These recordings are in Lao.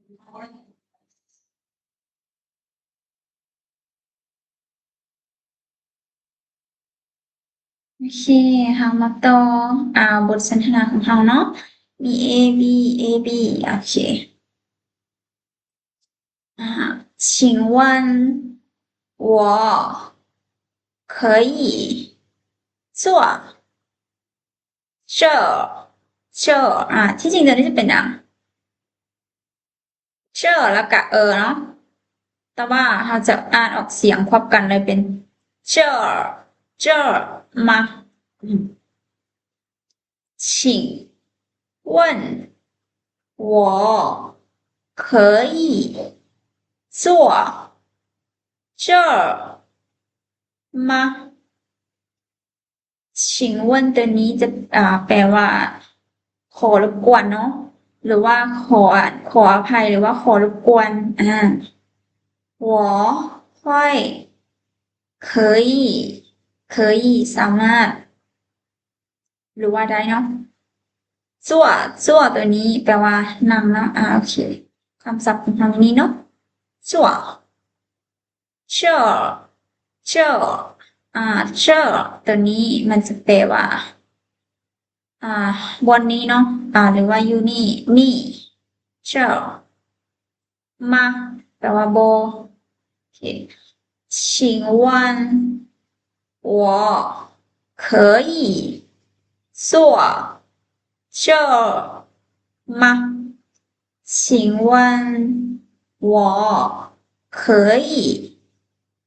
ໂອເຄ ເຮົາມາຕໍ່ ອ່າ ບົດສົນທະນາຂອງເຮົາເນາະ ມີ A B A B ໂອເຄ ອ່າ 请问我可以坐这这 ອ່າ ທີ່ຈິງຕົວນີ້ຈະເປັນຫຍັງ? ເຈີ ແລ້ວກະເອີເນາະ ແຕ່ວ່າເຮົາຈະອ່ານອອກສຽງຄວບກັນເລີຍເປັນ ເຈີ ເຈີ ມາ 请问我可以坐这吗? 请问 ຕົວນີ້ຈະ ອ່າ ແປວ່າ ຂໍລົບກວນເນາະ ຫຼືວ່າ ຂໍ ຂໍອະໄພ ຫຼືວ່າ ຂໍລົບກວນ ອ່າ 我会 可以 可以 ສາມາດ ຫຼືວ່າໄດ້ເນາະ 坐坐 ຕົວນີ້ແປວ່າ ນັ່ງເນາະ ອ່າ ໂອເຄ ຄຳສັບຂອງເຮົານີ້ເນາະ 坐 坐坐 ອ່າ 坐 ຕົວນີ້ມັນຈະແປວ່າ ອ່າ ບ່ອນນີ້ເນາະ ອ່າ ຫຼືວ່າຢູ່ນີ້ ນີ້ 坐 吗 ແປວ່າບໍ່ ໂອເຄ 请问我可以坐这吗? 请问我可以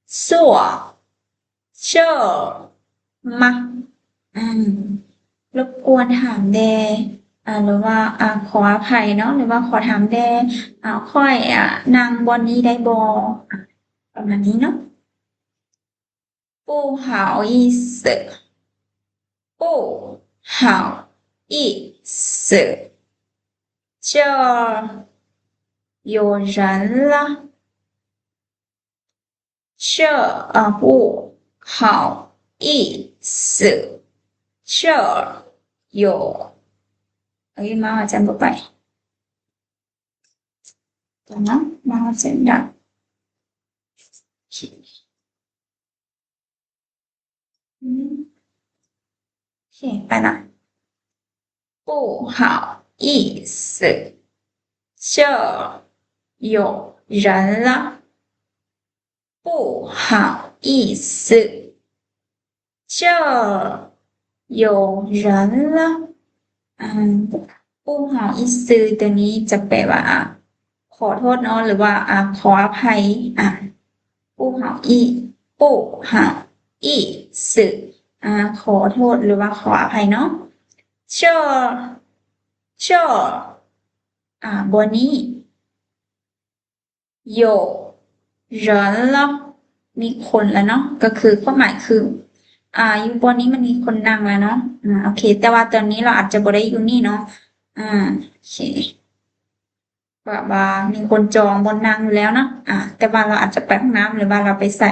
坐这吗? ອືມ ລົບກວນຖາມແດ່ ອ່າ ຫຼືວ່າ ອ່າ ຂໍອະໄພເນາະ ຫຼືວ່າ ຂໍຖາມແດ່ ອ່າ ຂ້ອຍ ອ່າ ນັ່ງບ່ອນນີ້ໄດ້ບໍ່? ອ່າ ປະມານນີ້ເນາະ. 不好意思，不好意思，这儿有人了。这儿不好意思，这儿有 ເອີຍ ມາ ອາຈານບໍ່ໄປ ດຽວນະ ມາ ອາຈານດັງ ໂອເຄ ອືມ ໂອເຄ ໄປລະ 不好意思，这儿有人了。不好意思，这儿有人了。 ອ່າ 不好意思 ຕົວນີ້ຈະແປວ່າ ອ່າ ຂໍໂທດເນາະ ຫຼືວ່າ ອ່າ ຂໍອະໄພ ອ່າ 不好意 不好意思 ອ່າ ຂໍໂທດ ຫຼືວ່າ ຂໍອະໄພເນາະ 这儿 这儿 ອ່າ ບ່ອນນີ້ 有人了 ມີຄົນລະເນາະ ກໍຄືຄວາມໝາຍຄື ອ່າ ຢູ່ບ່ອນນີ້ມັນມີຄົນນັ່ງລະເນາະ ອ່າ ໂອເຄ ແຕ່ວ່າຕອນນີ້ເຮົາອາດຈະບໍ່ໄດ້ຢູ່ນີ້ເນາະ ອ່າ ໂອເຄ ແບບວ່າມີຄົນຈອງບ່ອນນັ່ງຢູ່ແລ້ວເນາະ ອ່າ ແຕ່ວ່າເຮົາອາດຈະໄປຫ້ອງນ້ຳ ຫຼືວ່າເຮົາໄປໃສ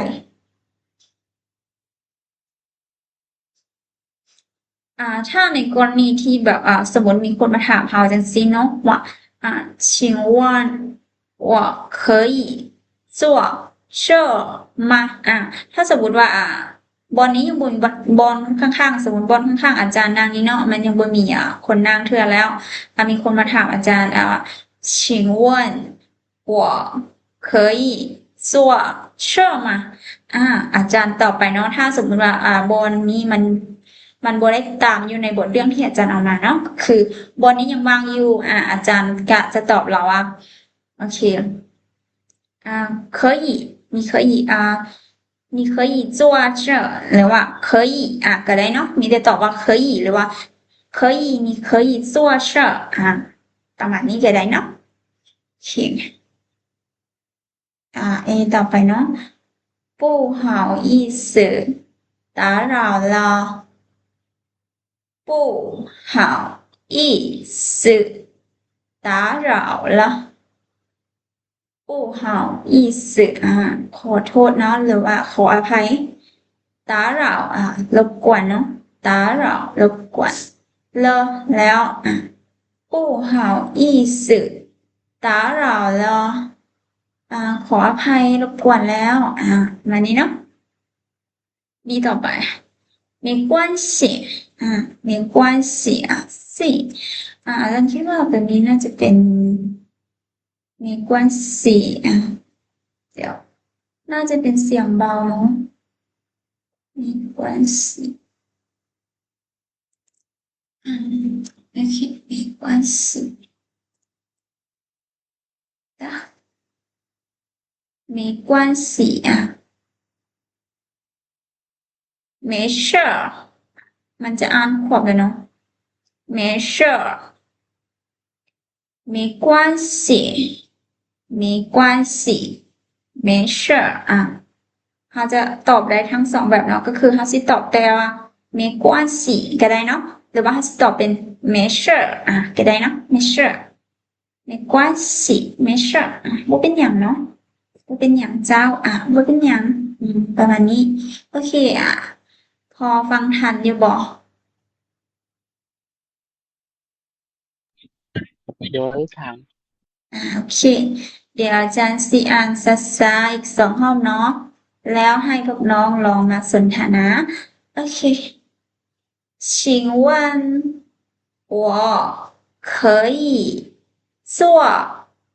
ອ່າ ຖ້າໃນກໍລະນີທີ່ແບບ ອ່າ ສົມມຸດມີຄົນມາຖາມເຮົາຈັ່ງຊີ້ເນາະ ວ່າ ອ່າ 请问我可以坐这吗? ອ່າ ຖ້າສົມມຸດວ່າ ອ່າ ບ່ອນນີ້ຍັງບໍ່ມີບ່ອນ ບ່ອນຂ້າງໆ ສົມມຸດບ່ອນຂ້າງໆ ອາຈານນັ່ງນີ້ເນາະ ມັນຍັງບໍ່ມີ ອ່າ ຄົນນັ່ງເທື່ອ ແລ້ວ ອ່າ ມີຄົນມາຖາມອາຈານ ອ່າ 请问 我可以坐这吗? ອ່າ ອາຈານຕອບໄປເນາະ ຖ້າສົມມຸດວ່າ ອ່າ ບ່ອນນີ້ມັນ ມັນບໍ່ໄດ້ຕາມຢູ່ໃນບົດເລື່ອງທີ່ອາຈານເອົາມາເນາະ ຄືບ່ອນນີ້ຍັງວ່າງຢູ່ ອ່າ ອາຈານກະຈະຕອບລາວວ່າ ໂອເຄ ອ່າ 可以 你可以 ອ່າ 你可以坐这 ຫຼືວ່າ 可以 ອ່າ ກໍໄດ້ເນາະ ມີແຕ່ຕອບວ່າ 可以 ຫຼືວ່າ 可以 你可以坐这 ອ່າ ປະມານນີ້ກໍໄດ້ເນາະ ໂອເຄ ອ່າ A ຕໍ່ໄປເນາະ 不好意思，打扰了。不好意思，打扰了。不好意思 ອ່າ ຂໍໂທດເນາະ ຫຼືວ່າຂໍອະໄພ 打扰 ອ່າ ລົບກວນເນາະ 打扰 ລົບກວນ 了 ແລ້ວ ອ່າ 不好意思打扰了 ອ່າ ຂໍອະໄພລົບກວນແລ້ວ ອ່າ ປະມານນີ້ເນາະ. ນີ້ຕໍ່ໄປ 没关系 ອ່າ 没关系 ອ່າ 系 ອ່າ ອາຈານຄິດວ່າແບບນີ້ໜ້າຈະເປັນ 没关系 ອ່າ ດຽວ ໜ້າຈະເປັນສຽງເບົາເນາະ 没关系 ອ່າ ໂອເຄ 没关系 没关系 ອ່າ 没事 ມັນຈະອ່ານຄວບແລ້ວເນາະ 没事 没关系 没关系 没事 ອ່າ ເຮົາຈະຕອບໄດ້ທັງສອງແບບເນາະ ກໍຄືເຮົາຊິຕອບແຕ່ວ່າ 没关系 ກໍໄດ້ເນາະ ຫຼືວ່າເຮົາຊິຕອບເປັນ 没事 ອ່າ ກໍໄດ້ເນາະ 没事 没关系 没事 ອ່າ ບໍ່ເປັນຫຍັງເນາະ ບໍ່ເປັນຫຍັງເຈົ້າ ອ່າ ບໍ່ເປັນຫຍັງ ອືມ ປະມານນີ້ ໂອເຄ ອ່າ ພໍຟັງທັນຢູ່ບໍ່? ໂດຍ ອ່າ ໂອເຄ ດຽວອາຈາรย์ຊິອ່ານຊ້າໆອີກສອງຮອບເນາະ ແລ້ວໃຫ້ພວກນ້ອງລອງມາສົນທະນາ ໂອເຄ 请问我可以坐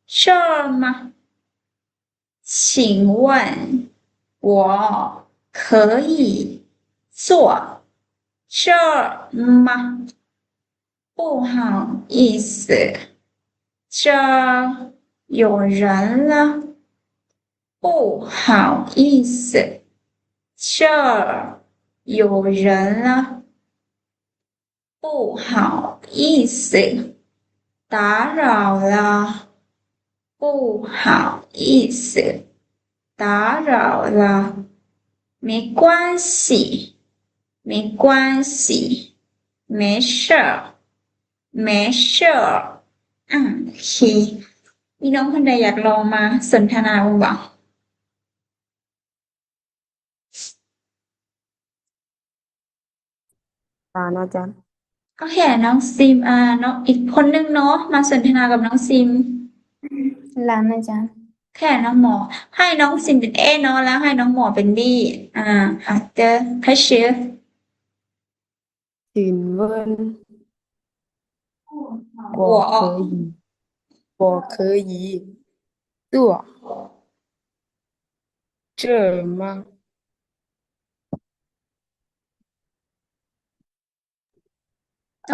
这儿吗？ 请问我可以坐这儿吗？不好意思，这儿有人了。不好意思，这儿有人了。 不好意思，打扰了。不好意思，打扰了。没关系，没关系，没事儿，没事儿。 ອ່າ ໂອເຄ ມີນ້ອງຄົນໃດຢາກລອງມາສົນທະນາເບິ່ງບໍ່? ຫຼານອາຈານ ໂອເຄ ນ້ອງຊິມ ອ່າ ນ້ອງ ອີກຄົນໜຶ່ງເນາະ ມາສົນທະນາກັບນ້ອງຊິມ ຫຼານອາຈານ ໂອເຄ ນ້ອງໝໍ ໃຫ້ນ້ອງຊິມເປັນ A ເນາະ ແລ້ວໃຫ້ນ້ອງໝໍເປັນ B ອ່າ after 开始 请问我可以，我可以坐这儿吗？ ເອີ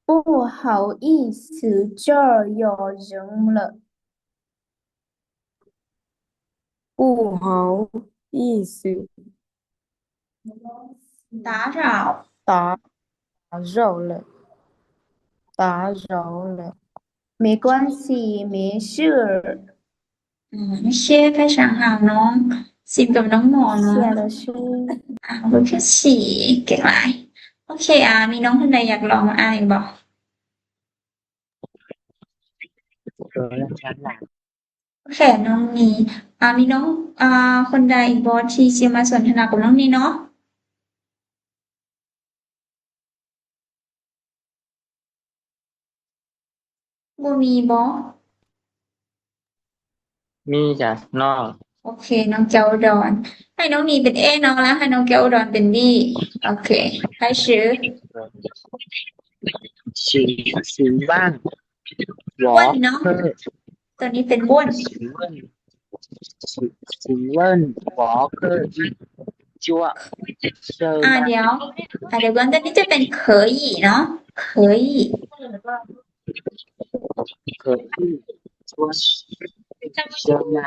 不好意思，这儿有人了。不好意思。 打扰。打，打扰了。打扰了。没关系，没事。 ອືມ ໂອເຄ ໄປຊ່າງເຮົາ ນ້ອງຊິມກັບນ້ອງໝໍເນາະ ເສຍແລ້ວຊື່ ອ່າ ບໍ່ຄືຊິເກັ່ງຫຼາຍ ໂອເຄ ອ່າ ມີນ້ອງຄົນໃດຢາກລອງມາອ່ານອີກບໍ່? ໂອເຄ ນ້ອງນີ ອ່າ ມີນ້ອງ ອ່າ ຄົນໃດອີກບໍ່ທີ່ຊິມາສົນທະນາກັບນ້ອງນີເນາະ? ບໍ່ມີບໍ່? ມີຈ້ະນ້ອງ ໂອເຄ ນ້ອງແກ້ວອຸດອນ ໃຫ້ນ້ອງນີເປັນ A ເນາະ ແລ້ວໃຫ້ນ້ອງແກ້ວອຸດອນເປັນ B ໂອເຄ 开始 请，请问我可以 ໂຕນີ້ເປັນ 问 请问 请，请问我可以坐这儿吗？ ອ່າ ດຽວ ອ່າ ດຽວກ່ອນ ໂຕນີ້ຈະເປັນ 可以 ເນາະ 可以 可以坐这儿吗？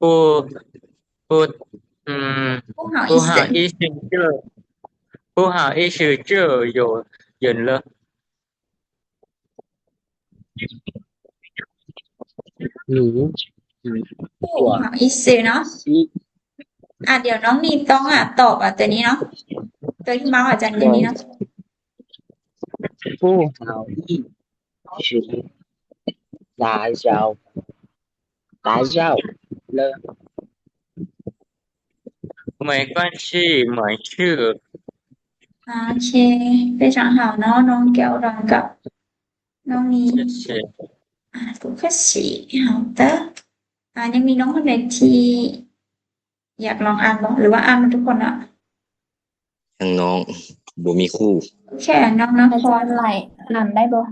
不，不，嗯，不好意思。不好意思，这，不好意思，这儿有人了。 ໜີ ໜີ 不好意思 ເນາະ ອ່າ ດຽວນ້ອງນີຕ້ອງ ອ່າ ຕອບ ອ່າ ໂຕນີ້ເນາະ ໂຕທີ່ເມົາອາຈານຢູ່ນີ້ເນາະ 不好意思，打扰，打扰了。 没关系，没事。ໂອເຄ ໄປທາງເຮົາເນາະ ນ້ອງແກ້ວດອນກັບນ້ອງນີ່ 谢谢 ອ່າ ຜູ້ຄັດສຽງເຮົາເຕີ ອ່າ ຍັງມີນ້ອງຄົນໃດທີ່ ຢາກລອງອ່ານບໍ່ ຫຼືວ່າອ່ານໝົດທຸກຄົນລະ? ທາງນ້ອງບໍ່ມີຄູ່. ໂອເຄ ນ້ອງນະຄອນ ອາຈານໄລ່ອ່ານໄດ້ບໍ່?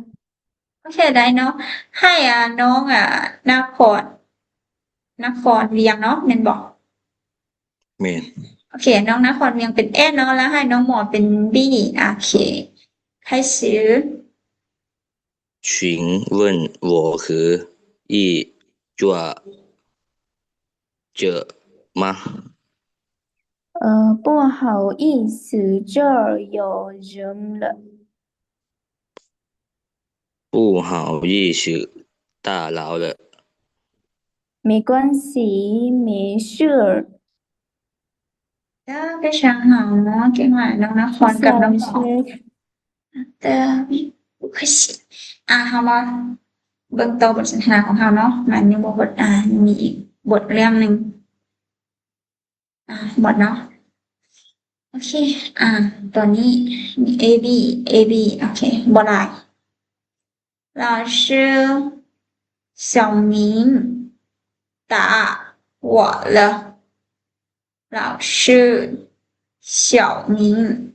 ໂອເຄ ໄດ້ເນາະ ໃຫ້ ອ່າ ນ້ອງ ອ່າ ນະຄອນ ນະຄອນວຽງເນາະ ແມ່ນບໍ່? ແມ່ນ. ໂອເຄ ນ້ອງນະຄອນວຽງເປັນ S ເນາະ ແລ້ວໃຫ້ນ້ອງໝໍເປັນ B. ໂອເຄ 开始. 请问我可以坐这吗？呃，不好意思，这儿有人了。不好意思，打扰了。没关系，没事儿。 ເດີ ໄປທາງເຮົາເນາະ ເກັ່ງຫຼາຍ ນ້ອງນະຄອນກັບນ້ອງ ເດີ ອາ ເຮົາມາເບິ່ງຕໍ່ບົດສົນທະນາຂອງເຮົາເນາະ ມັນຍັງບໍ່ໝົດ ອາ ຍັງມີອີກບົດເລື່ອງໜຶ່ງ ອາ ໝົດເນາະ ໂອເຄ ອາ ຕອນນີ້ມີ A B A B ໂອເຄ ບໍ່ຫຼາຍ 老师，小明打我了。 老师，小明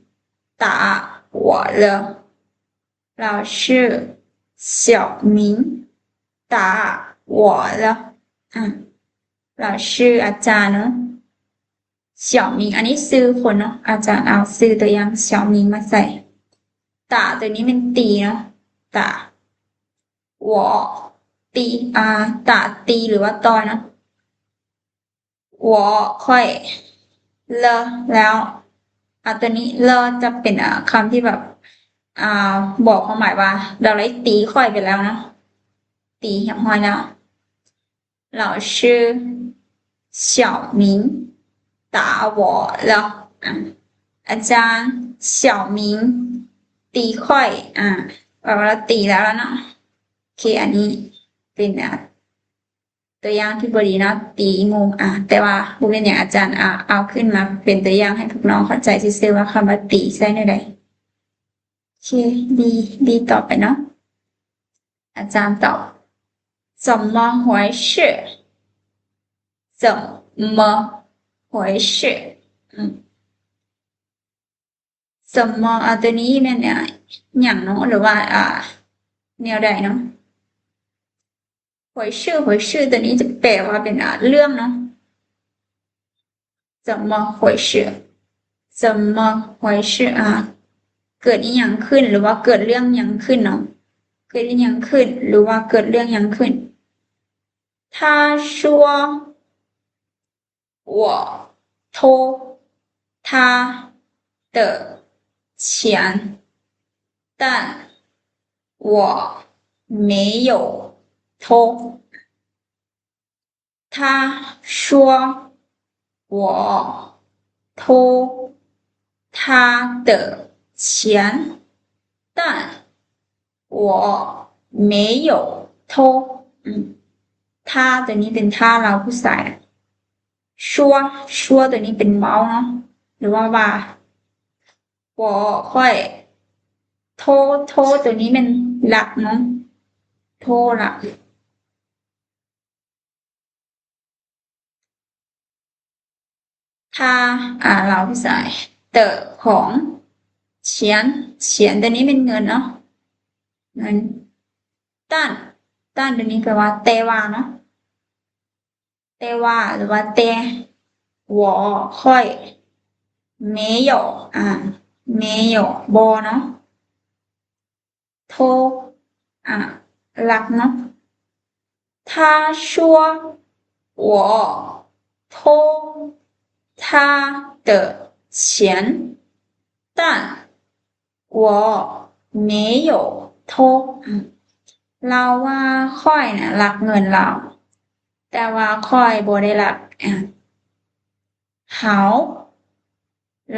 打我了。老师，小明打我了。 ອາ 老师 ອາຈານເນາະ 小明 ອັນນີ້ຊື່ຄົນເນາະ ອາຈານເອົາຊື່ຕົວຢ່າງ 小明 ມາໃສ່ 打 ຕົວນີ້ແມ່ນຕີເນາະ 打 我 ຕີ ອາ 打 ຕີ ຫຼືວ່າຕ່ອຍເນາະ 我 ຂ້ອຍ 了 ແລ້ວ ອາ ຕົວນີ້ 了 ຈະເປັນ ອາ ຄຳທີ່ແບບ ອາ ບອກຄວາມໝາຍວ່າ ລາວໄດ້ຕີຂ້ອຍໄປແລ້ວເນາະ ຕີຮຽບຮ້ອຍແລ້ວ 老师 小明 打我了 ອາ ອາຈານ 小明 ຕີຂ້ອຍ ອາ ແປວ່າລາວຕີແລ້ວລະເນາະ ໂອເຄ ອັນນີ້ເປັນ ອາ ຕົວຢ່າງທີ່ບໍ່ດີເນາະ ຕີໝູ່ ອາ ແຕ່ວ່າບໍ່ເປັນຫຍັງ ອາຈານ ອາ ເອົາຂຶ້ນມາເປັນຕົວຢ່າງໃຫ້ພວກນ້ອງເຂົ້າໃຈຊື່ໆ ວ່າຄຳວ່າຕີໃຊ້ແນວໃດ ໂອເຄ B B ຕໍ່ໄປເນາະ ອາຈານຕອບ 怎么回事？怎么回事？ ອືມ 怎么 ອາ ຕົວນີ້ແມ່ນ ອາ ຫຍັງເນາະ ຫຼືວ່າ ອາ ແນວໃດເນາະ 回事 回事 ຕົວນີ້ຈະແປວ່າເປັນ ອາ ເລື່ອງເນາະ 怎么回事？怎么回事？ ອາ ເກີດອີ່ຫຍັງຂຶ້ນ ຫຼືວ່າເກີດເລື່ອງຫຍັງຂຶ້ນເນາະ ເກີດອີ່ຫຍັງຂຶ້ນ ຫຼືວ່າເກີດເລື່ອງຫຍັງຂຶ້ນ 他说 我偷他的钱，但我没有偷。他说我偷他的钱，但我没有偷。 ອືມ 他 ຕົວນີ້ເປັນ 他 ລາວຜູ້ຊາຍ 说 说 ຕົວນີ້ເປັນເວົ້າເນາະ ຫຼືວ່າວ່າ 我 ຂ້ອຍ 偷 偷 ຕົວນີ້ແມ່ນລັກເນາະ 偷 ລັກ 他 ອາ ລາວຜູ້ຊາຍ 的 ຂອງ 钱 钱 ຕົວນີ້ແມ່ນເງິນເນາະ ເງິນ 但 但 ຕົວນີ້ແປວ່າແຕ່ວ່າເນາະ แต่ว่า ຫຼືວ່າແຕ່ 我 ຂ້ອຍ 没有 ອາ 没有 ບໍ່ເນາະ 偷 ອາ ລັກເນາະ 他说我偷他的钱，但 我没有偷。 ອາ ລາວວ່າຂ້ອຍນະລັກເງິນລາວ ແຕ່ວ່າຂ້ອຍບໍ່ໄດ້ລັກ ອາ 好，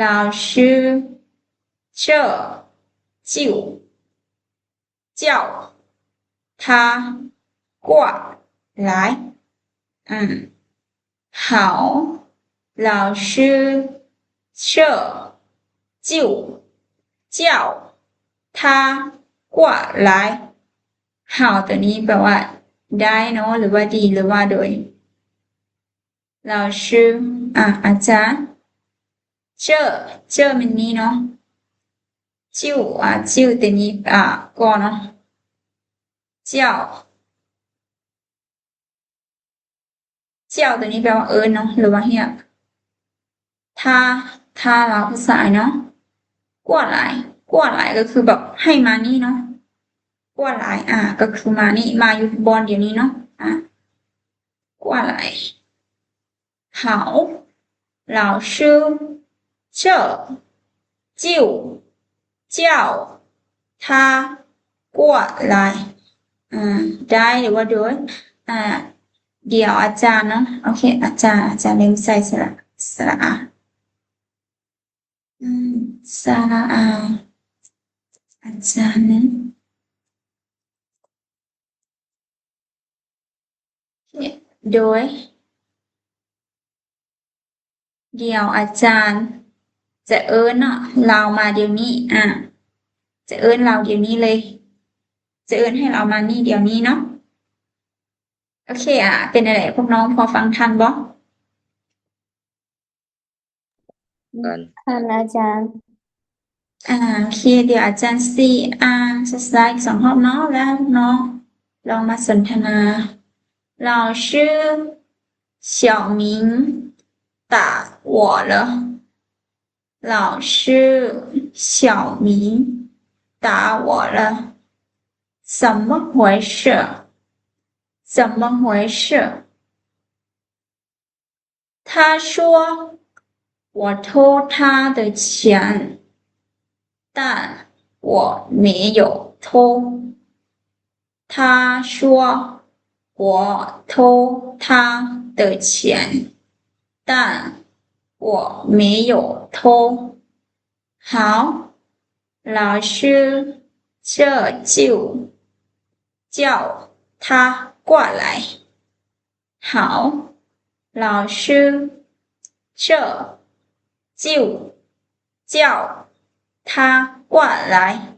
老师，这就叫他过来。 ອາ 好，老师，这就叫他过来。好 ຕົວນີ້ແປວ່າໄດ້ເນາະ ຫຼືວ່າດີ ຫຼືວ່າໂດຍ 老师 ອາ ອາຈານ 这 这 ແມ່ນນີ້ເນາະ 就 ອາ 就 ຕົວນີ້ ອາ ກໍເນາະ 叫 叫 ຕົວນີ້ແປວ່າເອີ້ນເນາະ ຫຼືວ່າຮຽກ 他 他 ລາວພາສາໄທເນາະ 过来 过来 ກໍຄືແບບໃຫ້ມານີ້ເນາະ 过来 ອາ ກໍຄືມານີ້ ມາຢູ່ບ່ອນດຽວນີ້ເນາະ ອາ 过来 好 老师 这 就 叫 他 过来 ອາ ได้ ຫຼືວ່າໂດຍ ອາ ດຽວອາຈານເນາະ ໂອເຄ ອາຈານ ອາຈານລືມໃສ່ສະຫຼະ ສະຫຼະອາ ອືມ ສະຫຼະອາ ອາຈານ ໂດຍ ດຽວອາຈານຈະເອີ້ນເນາະ ລາວມາດຽວນີ້ ອາ ຈະເອີ້ນລາວດຽວນີ້ເລີຍ ຈະເອີ້ນໃຫ້ລາວມານີ້ດຽວນີ້ເນາະ ໂອເຄ ອາ ເປັນຈັ່ງໃດ ພວກນ້ອງພໍຟັງທັນບໍ່? ທ່ານອາຈານ ອາ ໂອເຄ ດຽວອາຈານຊິອ່ານຊ້າໆອີກສອງຮອບເນາະ ແລ້ວນ້ອງລອງມາສົນທະນາ 老师 小明打我了。老师，小明打我了。怎么回事？怎么回事？ 他说我偷他的钱，但我没有偷。他说我偷他的钱，但我没有偷。好，老师，这就叫他过来。 好，老师，这就叫他过来。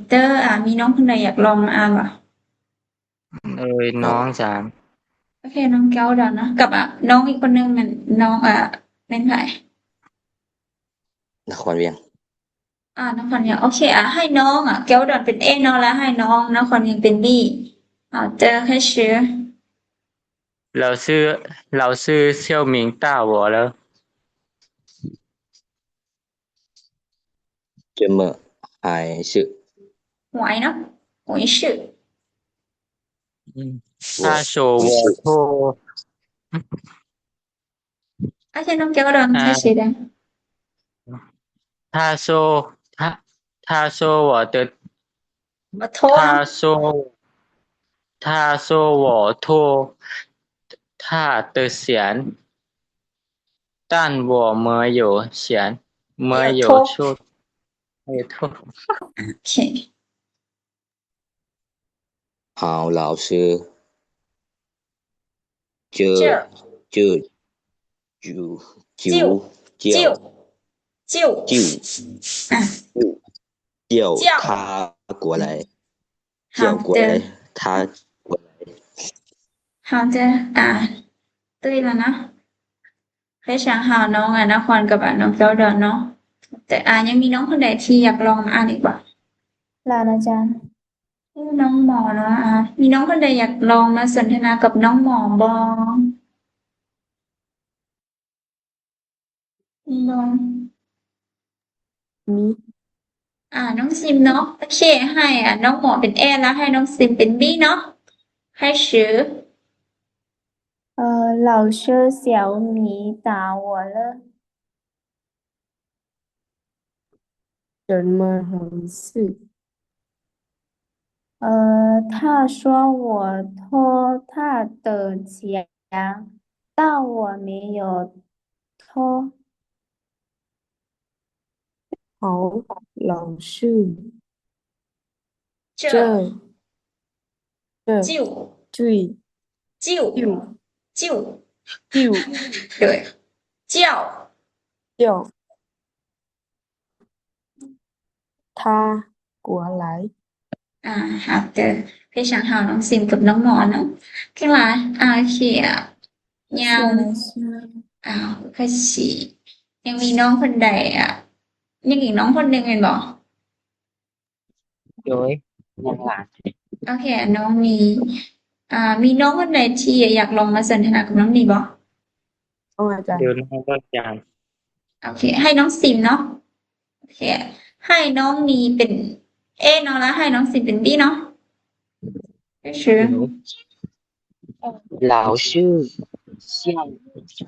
ເຕີ ອາ ມີນ້ອງຄົນໃດຢາກລອງມາອ່ານບໍ່? ເອີຍ ນ້ອງອາຈານ ໂອເຄ ນ້ອງແກ້ວດອນເນາະ ກັບ ອາ ນ້ອງອີກຄົນໜຶ່ງແມ່ນນ້ອງ ອາ ແມ່ນໃຜ? ນະຄອນວຽງ ອາ ນະຄອນວຽງ ໂອເຄ ອາ ໃຫ້ນ້ອງ ອາ ແກ້ວດອນເປັນ A ເນາະ ແລ້ວໃຫ້ນ້ອງນະຄອນວຽງເປັນ B ອາ ເຕີ ແຄ່ຊື່ 老师，老师，小明打我了。怎么回事？回เนาะ 回事 อืม 他说我偷 อาจารย์น้องแก้วดอน อ่า ใช่ชื่อได้ 他说，他，他说我的，我偷啊。他说，他说我偷他的钱，但我没有钱，没有偷，没有偷，没有偷。OK。 好，老师。这，这，就，就，就，就，就，就，啊，叫他过来，叫过来，他过来。好的，啊，对了呢。 ໃຫ້ຊ່າງຫາວນ້ອງອະນະຄອນກັບອະນ້ອງເຈົ້າດອນເນາະ ແຕ່ອາຍັງມີນ້ອງຄົນໃດທີ່ຢາກລອງມາອ່ານອີກບໍ່? ຫຼານອາຈານ ໂອ້ ນ້ອງໝໍເນາະ ອາ ມີນ້ອງຄົນໃດຢາກລອງມາສົນທະນາກັບນ້ອງໝໍບໍ່? ມີບໍ່? ມີ ອາ ນ້ອງຊິມເນາະ ໂອເຄ ໃຫ້ ອາ ນ້ອງໝໍເປັນ A ແລ້ວໃຫ້ນ້ອງຊິມເປັນ B ເນາະ 开始。 呃，老师，小米打我了。怎么回事？呃，他说我偷他的钱，但我没有偷。 好，老师。这，这，这，就，就，就，就，就，对，叫，叫。他过来. ອ່າ 好的 非常好 ນ້ອງຊິມກັບນ້ອງໝໍເນາະ ເກັ່ງຫຼາຍ. ອ່າ ໂອເຄ ຍັງ ອ່າ ໂອເຄ ຍັງມີນ້ອງຄົນໃດ ອ່າ ຍັງອີກນ້ອງຄົນໜຶ່ງແມ່ນບໍ່? ໂດຍ ຍັງຫຼາຍ. ໂອເຄ ນ້ອງມີ ອ່າ ມີນ້ອງຄົນໃດທີ່ຢາກລອງມາສົນທະນາກັບນ້ອງນີບໍ່? ໂອ ອາຈານ. ໂອເຄ ໃຫ້ນ້ອງຊິມເນາະ. ໂອເຄ ໃຫ້ນ້ອງນີເປັນ A ເນາະ ແລ້ວໃຫ້ນ້ອງຊິມເປັນ B ເນາະ. 老师，向，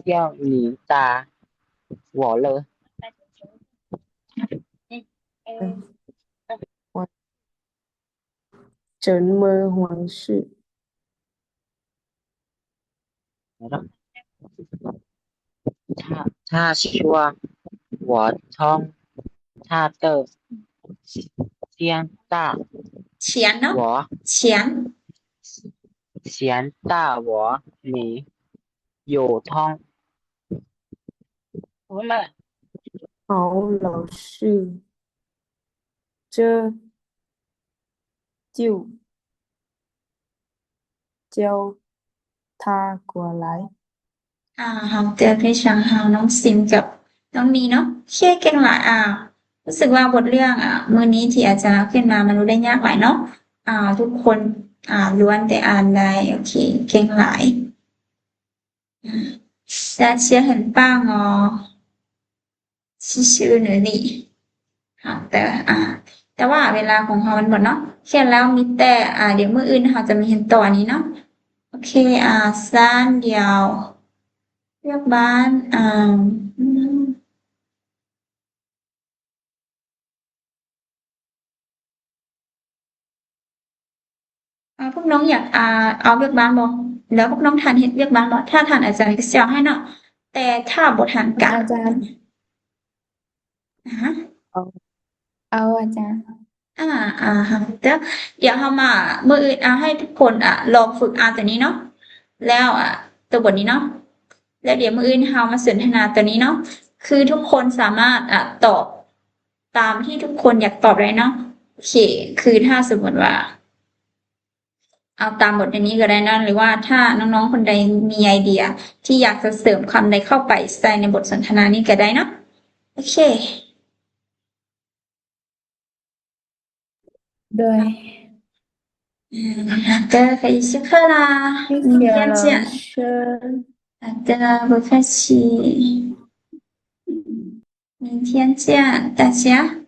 向你打我了。什么回事？ 他，他说我从他的钱袋钱เนาะ 我钱钱袋我没有偷。好，老师，这就叫他过来。 ອ່າ ເຮົາເຕືອນໃຫ້ຟັງເຮົາ ນ້ອງຊິມກັບນ້ອງນີເນາະ. ໂອເຄ ເກັ່ງຫຼາຍ. ອ່າ ຮູ້ສຶກວ່າບົດເລື່ອງ ອ່າ ມື້ນີ້ທີ່ອາຈານເອົາຂຶ້ນມາ ມັນບໍ່ໄດ້ຍາກຫຼາຍເນາະ. ອ່າ ທຸກຄົນ ອ່າ ລ້ວນແຕ່ອ່ານໄດ້. ໂອເຄ ເກັ່ງຫຼາຍ. 大家很棒哦。 ຊິຊື່ໜຶ່ງນີ້ ແຕ່ ອ່າ ແຕ່ວ່າເວລາຂອງເຮົາມັນໝົດເນາະ. ຂຽນແລ້ວມີແຕ່ ອ່າ ດຽວມື້ອື່ນເຮົາຈະມາຮຽນຕໍ່ອັນນີ້ເນາະ. ໂອເຄ ອ່າ ຊັ້ນດຽວວຽກບ້ານ ອ່າ ອ່າ ພວກນ້ອງຢາກ ອ່າ ເອົາວຽກບ້ານບໍ່? ແລ້ວພວກນ້ອງທ່ານເຮັດວຽກບ້ານບໍ່? ຖ້າທ່ານອາຈານກໍຊິເອົາໃຫ້ເນາະ ແຕ່ຖ້າບໍ່ທ່ານກະ ອາຈານ ຮະ? ເອົາ ເອົາອາຈານ. ອ່າ ອ່າ ຮະ ດຽວ ດຽວເຮົາມາມື້ອື່ນ ອ່າ ໃຫ້ທຸກຄົນ ອ່າ ລອງຝຶກອ່ານຕົວນີ້ເນາະ ແລ້ວ ອ່າ ຕົວບົດນີ້ເນາະ ແລ້ວດຽວມື້ອື່ນເຮົາມາສົນທະນາຕົວນີ້ເນາະ ຄືທຸກຄົນສາມາດ ອ່າ ຕອບ ຕາມທີ່ທຸກຄົນຢາກຕອບໄດ້ເນາະ. ໂອເຄ ຄືຖ້າສົມມຸດວ່າ ເອົາຕາມບົດໃນນີ້ກໍໄດ້ເນາະ ຫຼືວ່າຖ້ານ້ອງໆຄົນໃດມີໄອເດຍທີ່ຢາກຈະເສີມຄຳໃດເຂົ້າໄປໃສ່ໃນບົດສົນທະນານີ້ກໍໄດ້ເນາະ. ໂອເຄ ໂດຍ ເດີ ຂອບໃຈ ເດີ ບໍ່ຄ່ອຍຊິ 明天见，大家。